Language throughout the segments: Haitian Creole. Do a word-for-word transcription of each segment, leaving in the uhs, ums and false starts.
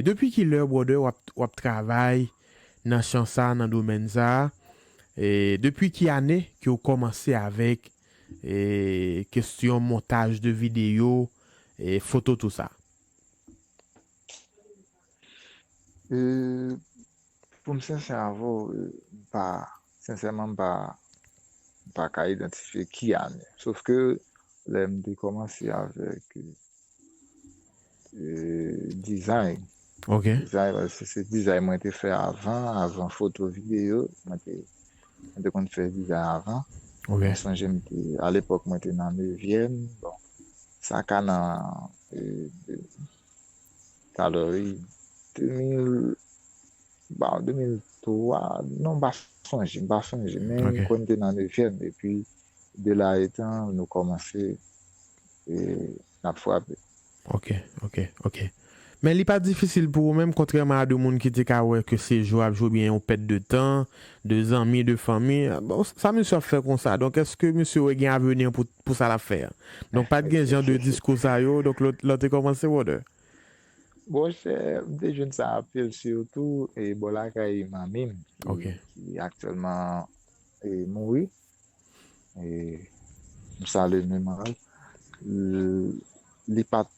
Depi ki lè, brother, w ap, w ap travay nan chan sa, nan domèn sa? E depi ki ane ke w kòmanse avèk, e, kesyon montaj de videyo, e, foto, tou sa? E, pou m sensè avè w, e, m pa, sensèman, m pa, m pa ka idantifye ki ane. Sof ke lè m te kòmanse avèk, e, dizay. Ok. Dizay, paske se dizay mwen te fè avan, avan foto, videyo. Mwen te, mwen te konn fè dizay avan. Ok. Mwen sonje m te, alepòk, mwen te nan nevyèm. Bon, sa ka nan, e, e, talè, wi, de mil, ba, de mil twa, non, m pa sonje, m pa sonje, men Ok. m kwè m te nan nevyèm, epi de la etan, nou kòmanse, e, n ap frape. Ok, ok, ok. Men li pa difisil pou ou menm, kontrèman a de moun ki te ka wè ke se jwe ap jwe, oubyen yon pèt de tan, de zanmi, de fanmi. Bon, sa misye ap fè konsa? Donk, èske misye wè gen avni pou, pou sa l ap fè a? Donk, pa t gen jan de diskou sa yo, donk, lè w, lè w te kòmanse, brother? Monchè, m te jwenn sa anpil, sitou, e, bò lakay manmi m, ki, Ok. ki aktyèlman, e, mouri. E, m salye memwa l. L-, li pa t,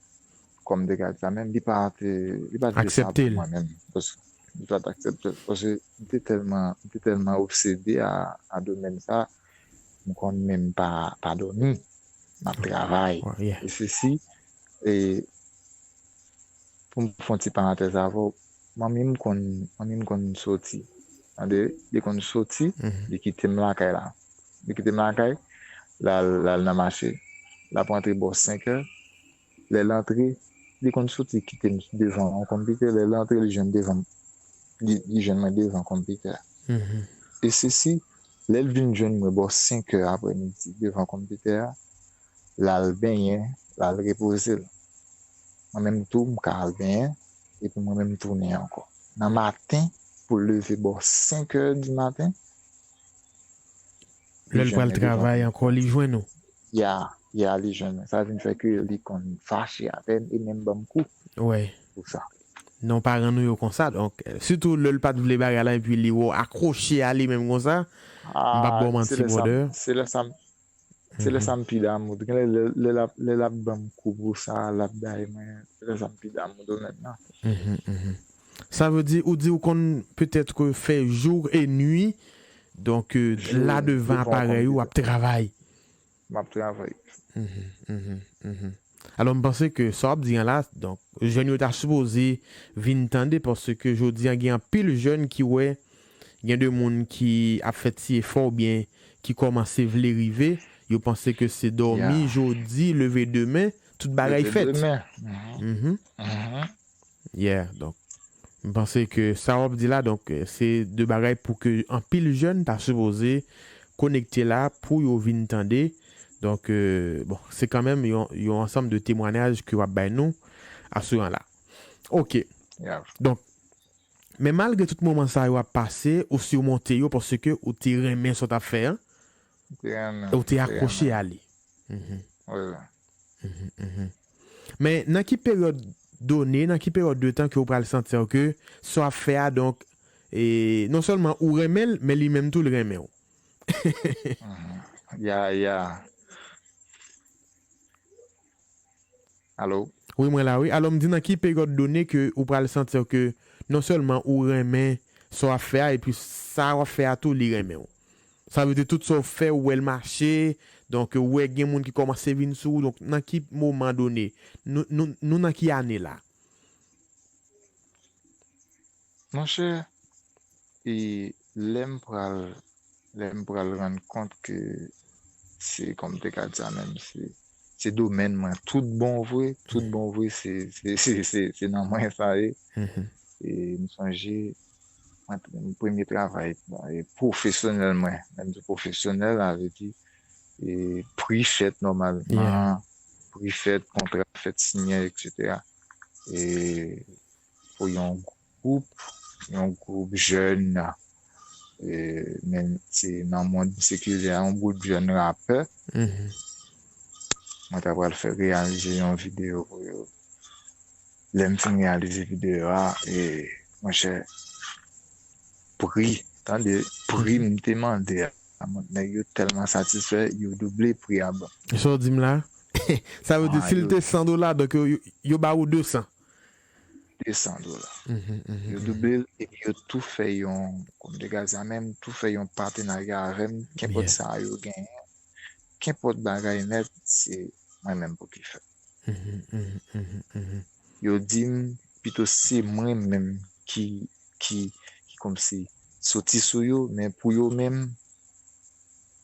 kòm m te ka di sa, men li pa te, li pa t vle sa Aksepte pou l. Mwen menm. Paske, li pa t aksepte l. Paske m te tèlman, m te tèlman obsede a, a domèn sa, m konn menm pa, pa dòmi. M ap travay. Ouais, yeah. E sesi, e, pou m fè yon ti parantèz avè w, manmi m konn, manmi m konn soti. Tande, li konn soti, Mhm. li kite m lakay la. Li kite m lakay, l al, l al nan mache. L ap rantre bò senk è. Lè l antre, li konn soti kite m devan yon konpitè. Lè l antre, li jwenn devan m, li, li jwenn mwen devan konpitè a. Mhm. E sesi, lè l vin jwenn mwen bò senk è aprèmidi devan konpitè a, l al benyen, l al repoze l. Mwen menm tou, m ka al benyen, epi mwen menm tounen ankò. Nan maten, pou l leve bò senk è di maten, Lè l pral travay ankò, li jwenn ou. Ya, ya, li jwenn mwen. Sa vin fè ke li konn fache avè m e menm ban m kou Wè. pou sa. Non, paran nou yo konsa. Donk, sitou lè l pa t vle bagay la, epi li wè w akwoche a li menm konsa, m p ap ba w manti, brother. Se lè sa m, se lè sa m pi damou. Gen lè, lè, lè l ap, lè l ap ban m kou pou sa, l ap bay mwen, se lè sa m pi damou domèn nan. Mhm, mhm. Sa vle di, ou di ou konn petèt ke fè jou e nwi, donk, euh, Jou la devan devan aparèy ou, w ap konpitè. Travay. M ap travay. Mhm, mhm, mhm. Alò, m panse ke sa w ap di an la, donk, jèn yo ta sipoze vin tande, paske jodi a, gen anpil jèn ki wè, gen de moun ki ap fè ti efò oubyen ki kòmanse vle rive, yo panse ke se dòmi, Ya. Jodi, leve demen, tout bagay Leve fèt. Demen. Mhm. Mhm. Mhm. Yeah, donk, m panse ke sa w ap di la, donk, eh, se de bagay pou ke anpil jèn ta sipoze konekte la pou yo vin tande. Donk, eh, bon, se kanmenm yon, yon ansanm de temwanyaj ke w ap bay nou aswè an la. Ok. Ya. Donk, men malgre tout moman sa yo ap pase, ou simonte yo paske ou te renmen sa w t ap fè an, Te renmen, ou te te akwoche renmen. A li. Mhm. Wi. Mhm, mhm. Men nan ki peryòd done, nan ki peryòd de tan ke ou pral santi ke sa w ap fè a, donk, e, non sèlman ou renmen l, men li menm tou l renmen w? Mhm. Ya, ya. Alo? Wi, mwen la, wi. Alò, m di nan ki peryòd done ke ou pral santi ke non sèlman ou renmen sa w ap fè a, epi sa w ap fè a tou, li renmen w. Sa vle di tout sa w fè, ou wè l mache, donk, ou wè gen moun ki kòmanse vin sou ou. Donk, nan ki moman done? Nou, nou, nou nan ki ane la? Monchè, e lè m pral, lè m pral rann kont ke se, kòm te ka di sa menm, se, se domèn mwen tout bon vre, tout bon vre, se, se, se, se, se nan mwen sa ye. Mhm. E m sonje, mwen, m premye travay, e pwofesyonèl mwen, lè m di pwofesyonèl, sa vle di, e pri fèt nòmalman, Yeah. Pri fèt, kontra fèt siyen, etsetera. E pou yon gwoup, yon gwoup jèn, e, men se nan mond sekilè, yon gwoup jèn rapè. Mhm. Mwen ta pral fè reyalize yon videyo pou yo. Lè m fin reyalize videyo a, e, monchè, pri, tande, pri m te mande a, nèg yo tèlman satisfè, yo double pri a ban m. Sa w di m la? Sa vle di, si l te san dola, donk yo, yo, yo ba ou de san. De san dola. Yo double l, epi yo tou fè yon, kòm de gaz la menm, tou fè yon patenarya avè m, kenpòt sa yo genyen, kenpòt bagay nèt, se mwen menm pou ki fè. Yo di m, pito se mwen menm ki, ki, ki kòmsi soti sou yo, men pou yo menm,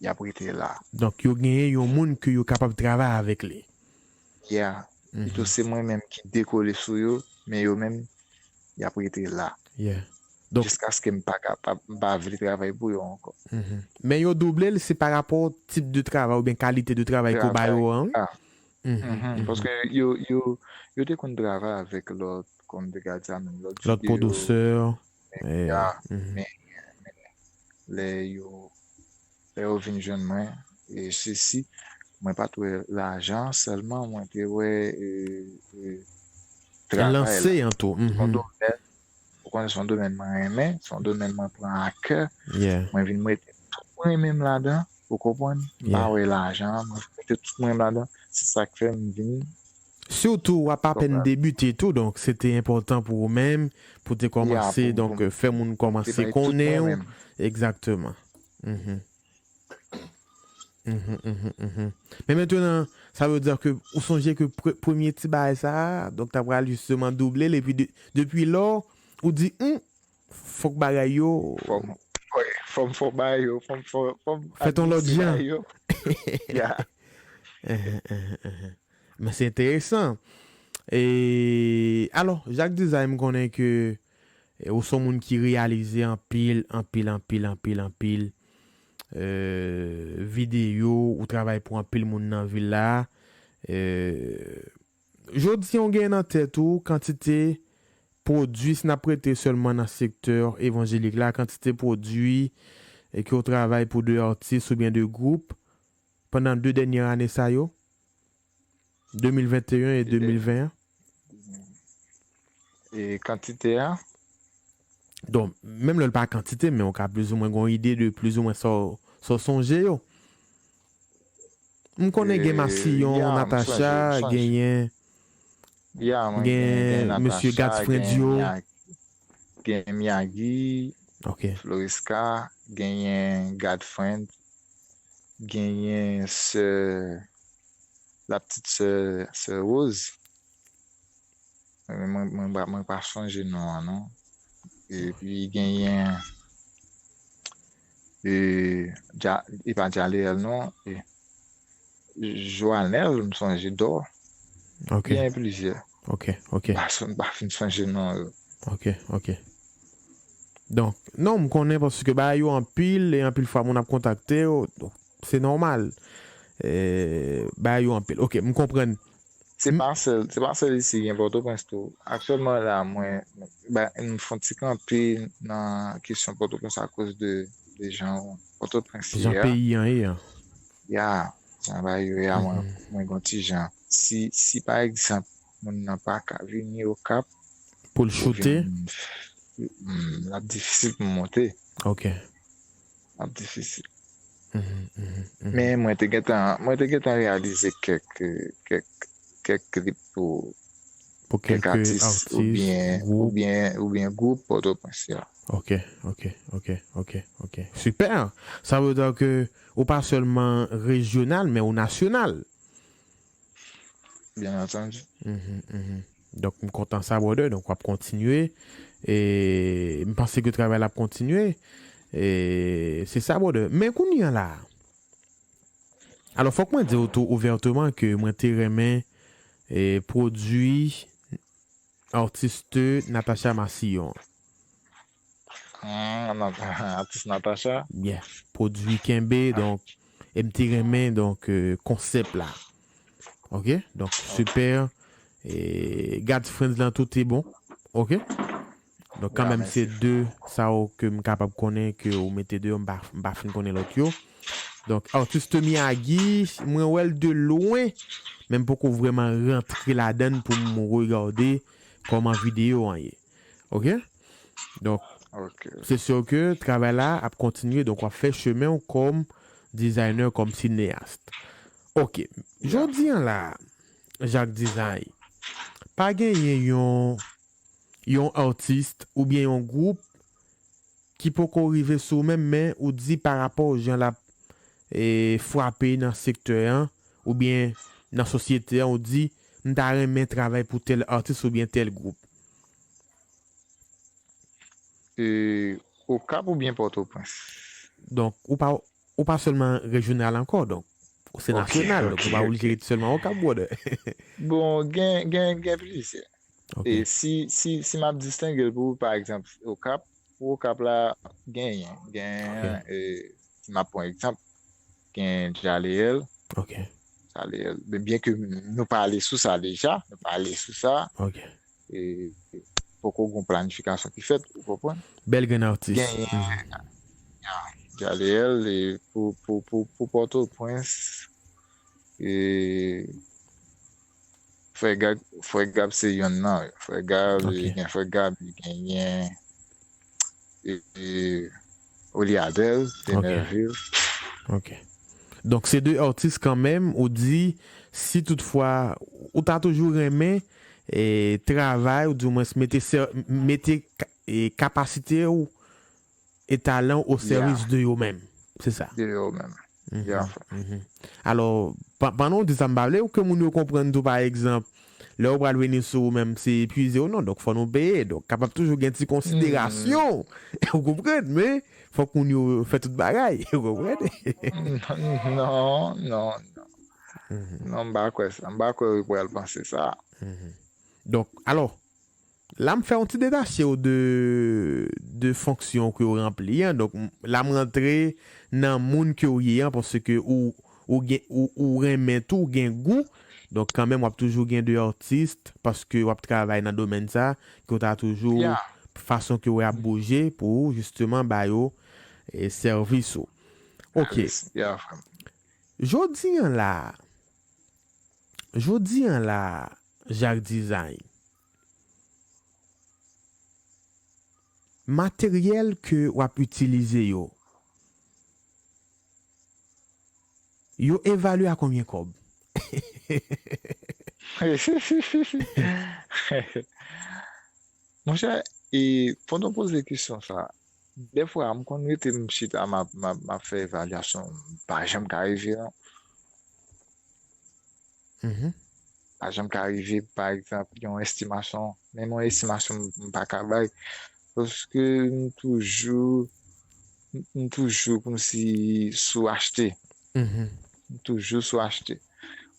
y ap rete la. Donk, yo genyen yon moun ke yo kapab travay avèk li. Yeah. Pito se mwen menm ki dekole sou yo, men yo menm, y ap rete la. Yeah. Donk, jiskaske m pa kapab, m pa vle travay pou yo ankò. Men yo double l, se pa rapò tip de travay oubyen kalite de travay ke w ba yo an, wi. Travay, ah. Paske yo, yo, yo te konn travay avèk lòt, kòm de gad sa menm, lòt videyo. Lòt pwodisè. Men, ya, men, men lè yo, lè yo vin jwenn mwen, e sesi, mwen pa t wè lajan, sèlman mwen te wè, e, e, travay la. Lanse an tou. Se yon domèn, ou konnen se yon domèn mwen renmen, se yon domèn mwen pran a kè. Mwen vin mete tout mwen menm ladan, ou konprann? M pa wè lajan, mwen vin mete tout mwen menm ladan. Se sa k fè m vin. Sitou, w ap apèn debite tou, donk se te enpòtan pou ou menm, pou te kòmanse, donk, fè moun kòmanse konnen w. Egzakteman. Men mentnan, sa vle di ke ou sonje ke pre-, premye ti bagay sa a, donk, ta pral jisteman double l, epi de-, depi lò, ou di, hmm, fòk bagay yo. Fò m, wi, fò m fè bagay yo, fò m fè, fò m fè yon lòt jan. Ya. Men se enteresan. E, alò, Jacques Design, m konnen ke, e, ou se yon moun ki reyalize anpil, anpil, anpil, anpil, anpil, e, videyo, ou travay pou anpil moun nan vil la. E, jodi a, w gen nan tèt ou kantite pwodui, si n ap rete sèlman nan sektè evanjelik la, kantite pwodui, e ke w travay pou de atis oubyen de gwoup pandan de dènye ane sa yo? De mil venteyen e de mil ven an? E kantite a? Donk, menm lè l pa kantite, men w ka plizoumwen gen yon ide de plizoumwen sa w, sa w sonje yo. M konnen gen Masiyon, Natacha, genyen, gen mesye Godfrey Dio. Gen Miyagi, Floriska, genyen Godfrey, genyen sè, la petite sè, sè Rose. Mwen, mwen, mwen pa, mwen pa sonje non an, non. Epi genyen, e, Dja-, e pa Djaleel, non. E, Joanel, m sonje, Dò. Genyen plizyè. Ok, ok. M pa son-, m pa fin sonje non yo. Ok, ok. Donk, non, m konnen paske bagay yo anpil, e anpil fwa moun ap kontakte w, donk, se nòmal. E, bagay yo anpil. Ok, m konprann. Se pa sèl, se pa sèl isi gen Pòtoprens tou. Aktyèlman la, mwen, ba, m fè yon ti kanpe nan kesyon Pòtoprens akoz de, de jan Pòtoprens ye a. Jan peyi an ye a. Ya, jan bagay yo ye a, mwen, mwen gen yon ti jan. Si, si pa egzanp, moun nan pa ka vini Okap, pou l choute, l ap difisil pou m monte. Ok. L ap difisil. Men mwen te gentan, mwen te gentan reyalize kèk, kèk, kèk klip pou kèk atis oubyen, oubyen, oubyen gwoup Pòtoprens yo. Ok, ok, ok, ok, ok. Sipè! Sa vle di ke ou pa sèlman rejyonal, men ou nasyonal. Byen antandi. Donk, m kontan sa, brother. Donk, w ap kontinye. E m panse ke travay la ap kontinye. E se sa, brother. Men kounye a la, alò, fòk mwen di w tou ouvèteman ke mwen te renmen, e, pwodui atis Natacha Masiyon. Hmm, Nat-, atis Natacha. Yeah. Pwodui kenbe, donk, e m te renmen, donk, e, konsèp la. Ok? Donk, sipè. E, God's Friends lan, tout est bon. Ok? Donk, kanmenm, se de sa yo ke m kapab konnen ke ou mete deyò, m pa, m pa fin konnen lòt yo. Donk, atis Miyagi, mwen wè l de lwen, men m poko vrèman rantre ladann pou m regade, kòman videyo an ye. Oke? Donk, Ok. se si ke travay la ap kontinye, donk w ap fè chemen w kòm dizayner, kòm sineyas. Oke, Yeah. Jodi an la, Jacques Design, pa genyen yon, yon atis oubyen yon gwoup ki poko rive sou ou menm, men ou di pa rapò jan l ap e, frape nan sektè an, oubyen nan sosyete an, ou di, m ta renmen travay pou tèl atis oubyen tèl gwoup. E, Okap oubyen Pòtoprens? Donk, ou pa, ou pa sèlman rejyonal ankò, donk, ou se Ok, nasyonal, donk ok, ou pa oblije ok. Ret sèlman Okap, brother. Bon, gen, gen, gen plizyè. Ok. E si, si, si m ap distenge l pou, pa egzanp, Okap, pou Okap la, genyen, Ok. Genyen, e, si m ap pran egzanp, gen Jaleel, Ok. Jaleel. Men byen ke nou pale sou sa deja, nou pale sou sa, Ok. e, poko gon planifikasyon ki fèt, ou konprann? Bèl grenn atis. Genyen, ya, Jaleel, e, pou, pou, pou, pou Pòtoprens, e, Frè Gab, Frè Gab se yonn nan, wi. Frè Gab, Ok. Gen Frè Gab, li genyen, e, e, Oliadel, Ok. Demervil. Ok. Donk, se de atis kanmenm, ou di, si toutfwa, ou ta toujou renmen, e, travay, ou di mwens mete, sè- mete ka- e, kapasite ou e talan ou o Yeah. sèvis de yo menm. Se sa. De yo menm. Mhm, Yeah. mhm. Alò, pa- pandan w di sa, m pa vle ke moun yo konprann tou, pa egzanp, lè w pral vini sou ou menm, se epuize w, non. Donk, fò nou peye. Donk, kapab toujou gen ti konsiderasyon. Ou konprann? Men, fòk moun yo fè tout bagay. Ou konprann? Non, non, non. Non, m pa kwè sa. M pa kwè yo pral panse sa. Donk, alò, la, m fè yon ti detache w de, de fonksyon ke w ranpli an. Donk, m- la, m rantre nan moun ke w ye an, paske ou, ou, gen, ou, ou renmen tou, ou gen gou. Donk, kanmenm, w ap toujou gen de atis, paske w ap travay nan domèn sa, ke w ta toujou, Yeah. fason ke w ap bouje pou, jisteman, ba yo, e, sèvis ou. Ok. Yeah, frè m. Jodi an la, jodi an la, Jacques Design, materyèl ke w ap itilize yo, yo evalye a konbyen kòb? Monchè, e pandan w poze kesyon sa, dèfwa, m konn rete m chita, m ap, m ap, m ap fè evalyasyon, m pa janm ka rive, non. Mhm. Pa janm ka rive, pa egzanp, yon estimasyon, menm yon estimasyon m, m pa ka bay, paske m toujou, m, m toujou kòmsi sou achte. Mhm. M toujou sou achte.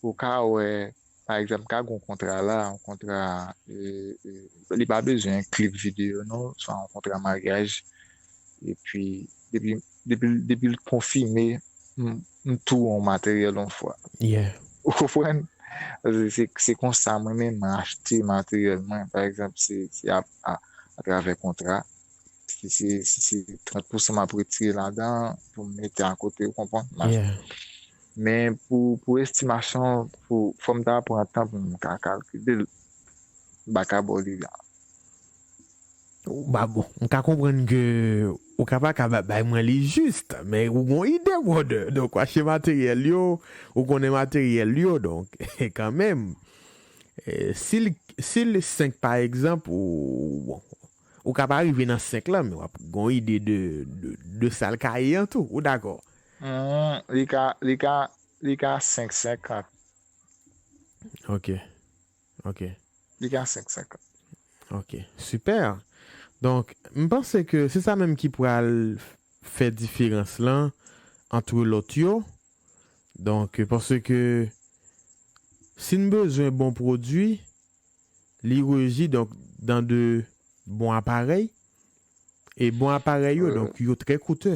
Ou ka wè, pa egzanp, ka gen yon kontra la, yon kontra, e, e, li pa bezwen klip videyo, non, swa yon kontra maryaj. Epi, depi, depi, depi l konfime, m, m tou yon materyèl yon fwa. Yeah. Ou konprann? Se, se, se konsa mwen menm mwen achte materyèl mwen. Pa egzanp, se, se a, a, atravè kontra. Si se, si se trant pousan m ap retire ladan pou m mete akote, ou konprann? M achte. Yeah. Men pou, pou estimasyon, pou, fò m ta pran tan pou m ka kalkile l. M pa ka ba w li la. Ou ba bon, m ka konprann ke ou ka pa ka ba- bay mwen li jis, men ou gon ide, brother. Donk, w achte materyèl yo, ou konnen materyèl yo, donk, kanmenm. E, si l, si l senk, pa egzanp, ou, bon, ou ka pa rive nan senk lan, men w ap gon ide de, de, de sa l ka ye an tou, ou dakò? Hmm, li ka, li ka, li ka senk senkant. Ok, ok. Li ka senk senkant. Ok, sipè. Donk, m panse ke se sa menm ki pral fè diferans lan ant lòt yo. Donk, paske si n bezwen bon pwodui, li reji, donk, dan de bon aparèy. E bon aparèy yo, Euh. Donk, yo trè koutè.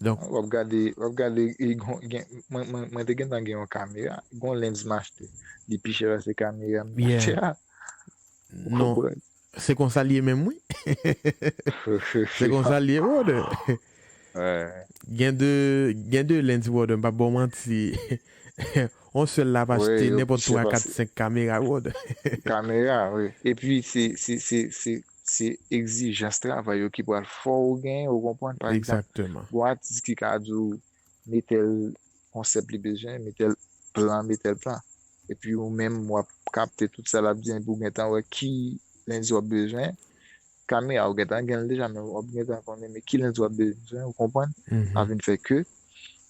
Donk, W ap gade, w ap gade, e, gon- gen, mwen, mwen, mwen te gentan gen yon kamera, gon lens m achte, li pi chè pase kamera m te Yeah. achte a. Non, Konprann? Se konsa l ye menm, wi. Se konsa l ye, brother. Ouais. Gen de, gen de lens, brother, m p ap ba w manti. Yon sèl la pa achte nenpòt twa, kat, senk kamera, brother. Kamera, wi. Epi se, se, se, se, se egzijans travay yo ki pral fè w genyen, ou konprann? Pa egzanp, gon atis ki ka di w, metèl konsèp li bezwen, metèl plan, metèl plan. Epi ou menm, w ap kapte tout sa l ap di, epi ou gentan wè ki lendi w ap bezwen. Kamera, ou gentan gen l deja, men w ap gentan konnen, men ki lendi w ap bezwen, ou konprann? Sa vin fè ke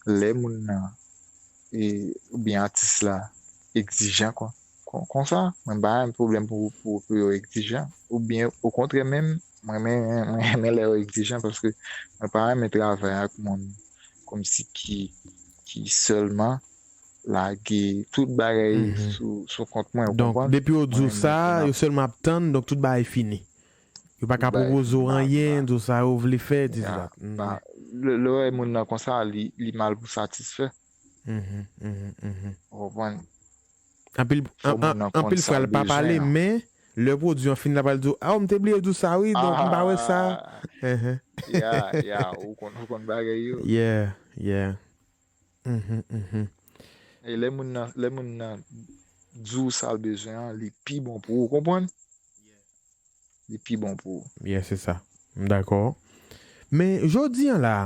lè moun nan, e, oubyen atis la, egzijan, kon, kon, konsa, mwen pa gen pwoblèm pou, pou, pou yo egzijan. Oubyen, okontrè menm, mwen renmen, mwen renmen lè yo egzijan, paske mwen pa renmen travay ak moun kòmsi ki, ki sèlman lage tout bagay sou, sou kont mwen, ou konprann? Donk, depi yo di w sa, yo sèlman ap tann, donk tout bagay fini. Yo pa ka pwopoze w anyen, di w sa yo vle fè, dis dat. Lè, lè w wè moun nan konsa, li, li mal pou satisfè. Ou konprann? Anpil, anpil fwa, l pa pale, men lè pwodui an fin, l ap al di w, a, m te bliye di w sa, wi, donk m pa wè sa. Ya, ya, ou konn, ou konn bagay yo. Yeah, yeah. Mhm, mhm. E lè moun nan, lè moun nan di w sa l bezwen an, li pi bon pou ou, konprann? Li pi bon pou ou. Yeah, se sa. M dakò. Men, jodi an la,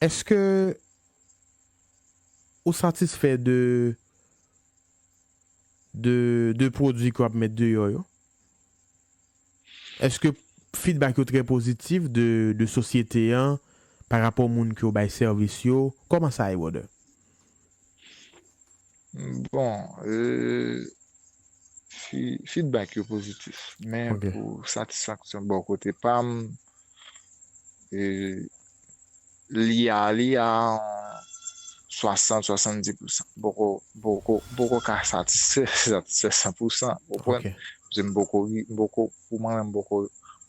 èske ou satisfè de, de, de pwodui ke w ap met deyò yo? Èske feedback yo trè pozitif de, de sosyete an pa rapò moun ke w bay sèvis yo? Kòman sa ye, brother? Bon, euh, fi-, feedback yo pozitif. Men pou satisfaksyon bò kote pa m, euh, li a, li a swasant, swasanndis pousan. Poko, poko, poko ka satisfè, satisfè san pousan. Ou konprann? Paske m poko, m poko, pou mwen, m poko,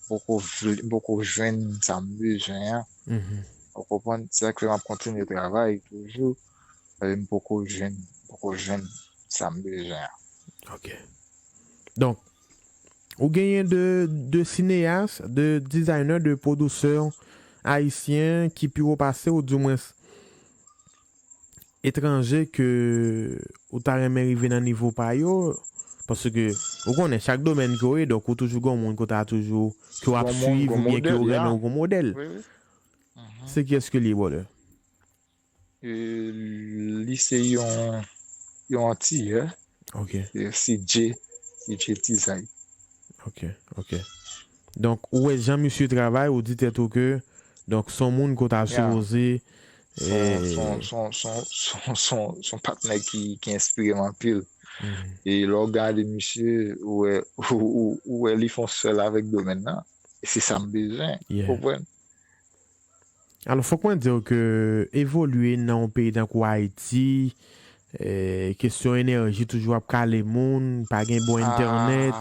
poko vle, m poko jwenn sa m bezwen an. Ou konprann? Se sa k fè m ap kontinye travay toujou. Paske m poko jwenn, m poko jwenn sa m bezwen an. Ok. Donk, ou genyen de, de sineyas, de dizayner, de pwodisè ayisyen ki pi wo pase w, di mwens etranje ke ou ta renmen rive nan nivo pa yo, paske ou konnen chak domèn ke w ye, donk ou toujou gen moun ke w ta toujou, ke w ap swiv oubyen ke w renmen, ou gen modèl. Se kiyès ke li ye, brother? E, li se yon, yon Antiyè. Ok. E, C J, C J Tizay. Ok, ok. Donk, ou wè jan misye travay, ou di tèt ou ke, donk, se yon moun ke w ta sipoze, se yon, se yon patnè ki, ki enspire m anpil. E lè w gade misye, ou wè, ou, ou, ou wè li fè yon sèl avèk domèn nan. E se sa m bezwen, ou konprann? Alò, fòk mwen di w ke evolye nan yon peyi tankou Ayiti, eh, kesyon enèji toujou ap kale moun, pa gen bon entènèt.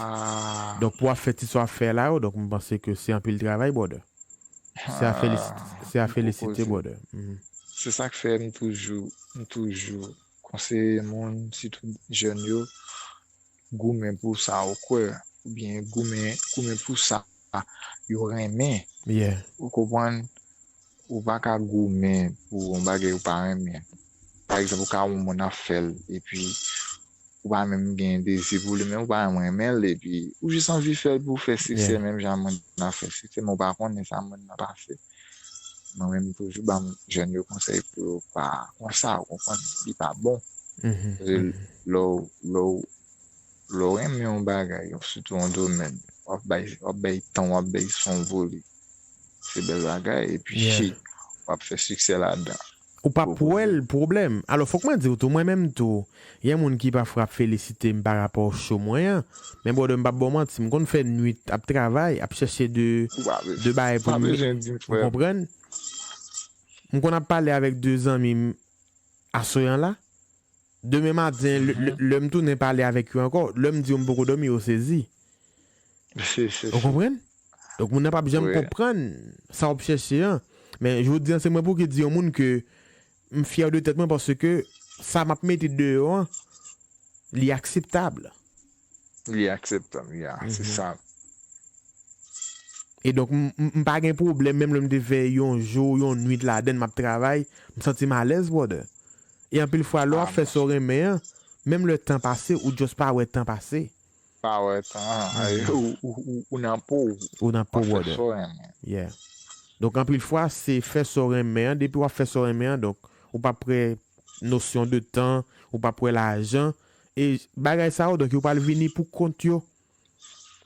Donk, pou w ap fè ti sa w ap fè la yo, donk, m panse ke se anpil travay, brother. Se a felisite, se a felisite, brother. Se sa k fè m toujou, m toujou konseye moun, sitou jèn yo, goumen pou sa ou kwè, oubyen goumen, goumen pou sa yo renmen. Ou konprann? Ou pa ka goumen pou yon bagay ou pa renmen. Pa egzanp, ou ka wè yon moun ap fè l, epi ou pa menm gen dezi pou li, men ou pa menm renmen l, epi ou jis anvi fè l pou w fè siksè menm jan moun nan fè siksè, men ou pa konnen sa moun nan pase. Mwen menm, m toujou ban jèn yo konsèy pou yo pa konsa, ou konprann, li pa bon. Paske lè w, lè w, lè w renmen yon bagay, sitou yon domèn, w ap bay, w ap bay tan, w ap bay son vole. Se bèl bagay, epi w ap fè siksè ladan. Ou p ap wè l pwoblèm. Alò, fòk mwen di w tou, mwen menm tou, gen moun ki pafwa ap felisite m pa rapò show mwen an. Men brother, m p ap ba w manti, m konn fè nwit ap travay, ap chèche de, de bagay pou m, ou konprann? M konn ap pale avèk de zanmi m aswè an la. Demen maten, lè, lè, lè m tounen pale avèk yo ankò, lè m di yo m poko dòmi, yo sezi. Ou konprann? Donk, moun nan p ap janm konprann sa w ap chèche an. Men, jodi a, se mwen pou ki di yon moun ke m fyè de tèt mwen paske sa m ap mete deyò an, li akseptab. Li akseptab, ya, se sa. E donk, m, m, m pa gen pwoblèm, menm lè m te fè yon jou, yon nwit ladan l, m ap travay, m santi m alèz, brother. E anpil fwa, lè w ap fè sa w renmen an, menm lè tan pase, ou just pa wè tan pase. Pa wè tan, ou, ou, ou, ou nan po w. Ou nan po w, Ou ap fè brother. Sa w renmen. Yeah. Donk, anpil fwa, se fè sa w renmen an. Depi w ap fè sa w renmen an, donk, ou p ap wè nosyon de tan, ou p ap wè lajan. E bagay sa yo, donk, yo pral vini pou kont yo.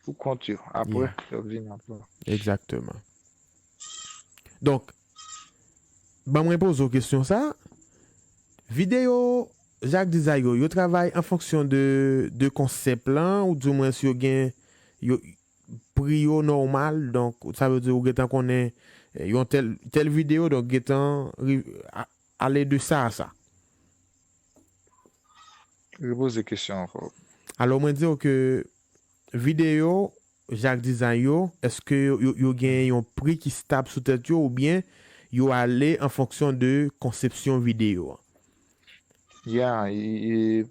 Pou kont yo. Apre, Yeah. yo vini apre. Egzakteman. Donk, ban mwen poze w kesyon sa. Videyo Jacques Design yo, yo travay an fonksyon de, de konsèp lan, ou di mwen si yo gen yo, pri yo nòmal, donk, sa vle di ou gentan konnen, eh, yon tèl, tèl videyo, donk, gentan ri- a- ale de sa a sa. Repoze kesyon ankò. Alò, mwen di w ke videyo Jacques Design yo, èske yo, yo, yo gen yon pri ki stab sou tèt yo, oubyen yo ale an fonksyon de konsepsyon videyo an? Ya, e, e,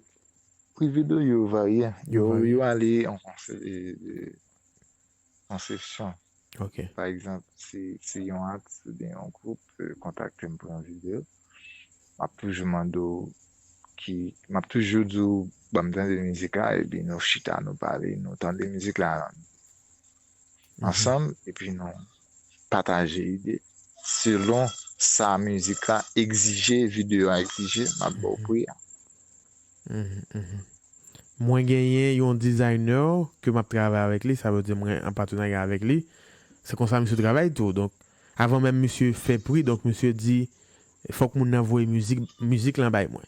pri videyo yo varye. Yo Yo, varye. Yo ale an konse- e, e, konsepsyon. Ok. Pa egzanp, si, si yon atis oubyen yon gwoup, e, kontakte m pou yon videyo, m ap toujou mande w ki, m ap toujou di w, ban m tande mizik la, epi nou chita, nou pale, nou tande mizik la ansanm, epi nou pataje ide. Selon sa mizik la egzije, videyo a egzije, m ap ba w pri a. Mhm, mhm. Mwen genyen yon designer ke m ap travay avèk li, sa vle di mwen an patenarya avèk li. Se konsa misye travay tou. Donk, avan menm misye fè pri, donk misye di, fòk moun nan voye mizik, mizik lan bay mwen.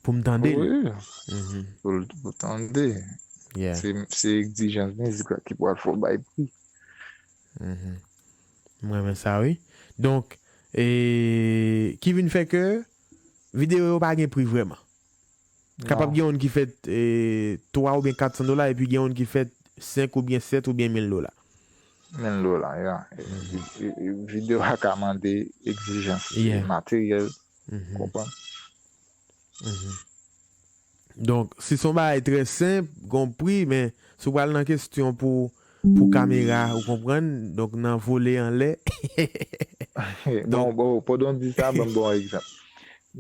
Pou m tande l. Wi, Mhm. Pou l pou tande. Yeah. Se se egzijans mizik la ki pral fè w bay pri. Mhm. M renmen sa, wi. Donk, e, ki vin fè ke videyo yo pa gen pri vrèman. Kapab gen youn ki fè e, twa oubyen kat san dola, epi gen youn ki fè senk oubyen sèt oubyen mil dola. Mil dola, ya. E, e, e, videyo a ka mande egzijans Yeah. materyèl, Mhm. Konprann? Mhm. Donk, si se yon bagay trè senp, gon pri, men si w pral nan kesyon pou, pou kamera, ou konprann, donk nan vole anlè. Bon, bon, pandan w di sa, ban m ba w yon egzanp.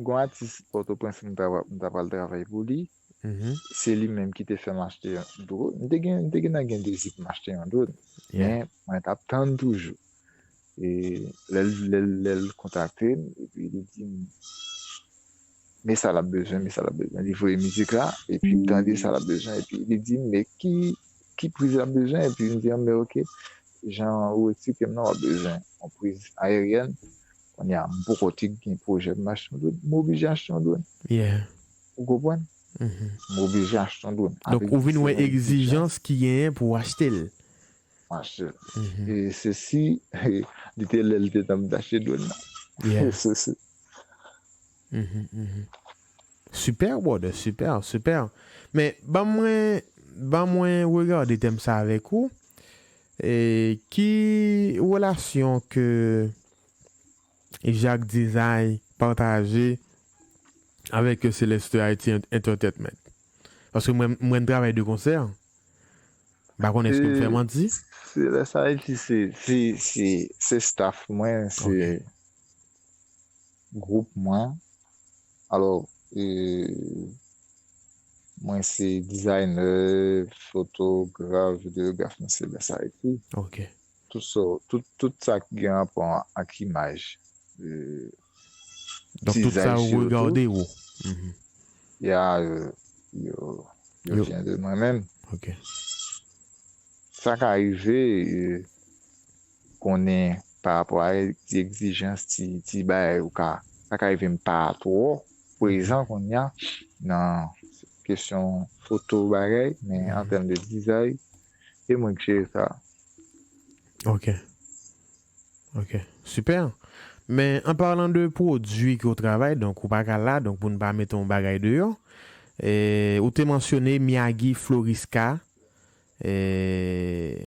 Gon atis Pòtoprens m ta, m ta pral travay pou li, Mhm. se li menm ki te fè m achte yon drone. M te gen, m te gen nan gen dezi pou m achte yon drone. Yeah. Men, mwen t ap tann toujou. E lè l, lè l, lè l kontakte m, epi li di m, men sa l ap bezwen, men sa l ap bezwen. Li voye mizik la, epi m tande sa l ap bezwen, epi li di m, men ki, ki priz l ap bezwen, epi m di, men oke, jan ou eksplike m nan, w ap bezwen yon priz ayeryèn. Kounye a, m poko te gen pwojè pou m achte yon drone, m oblije achte yon drone. Yeah. Ou konprann? Mhm. M oblije achte yon drone. Donk, Avèk ou vin wè diferan egzijans. Egzijans ki genyen pou w achte l. M achte l. Mhm. E se si li te lè l te tann m t achte drone nan. Yeah. Se, se, Mhm, mhm. Super, brother, super, super. Men, ban mwen, ban mwen regade tèm sa avèk ou. E ki relasyon ke Jacques Design pataje avèk Celeste Haiti Ent- Entertainment? Paske mwen, mwen travay de konsè. M pa konnen èske m fè manti. Celeste Haiti, se, se, se, se staff mwen, se gwoup mwen. Alò, e, mwen se dizayner, fotograf, videograf nan Celeste Haiti. Ok. Tout sa, tout, tout sa ki gen rapò ak imaj. E, Donk, tout sa ou regade ou. Mhm. Ya, yo, yo, yo vyen de mwen menm. Ok. Sa ka rive, e, konnen pa rapò a ti egzijans, ti, ti bagay ou ka, sa ka rive m pa twò prezan kounye a nan kesyon foto bagay, men an tèm de dizay, e mwen ki jere sa. Ok. Ok. Super. Men an palan de pwodui ke w travay, donk ou pa ka la, donk pou n pa mete yon bagay deyò, e, ou te mansyone Miyagi Florisca, e,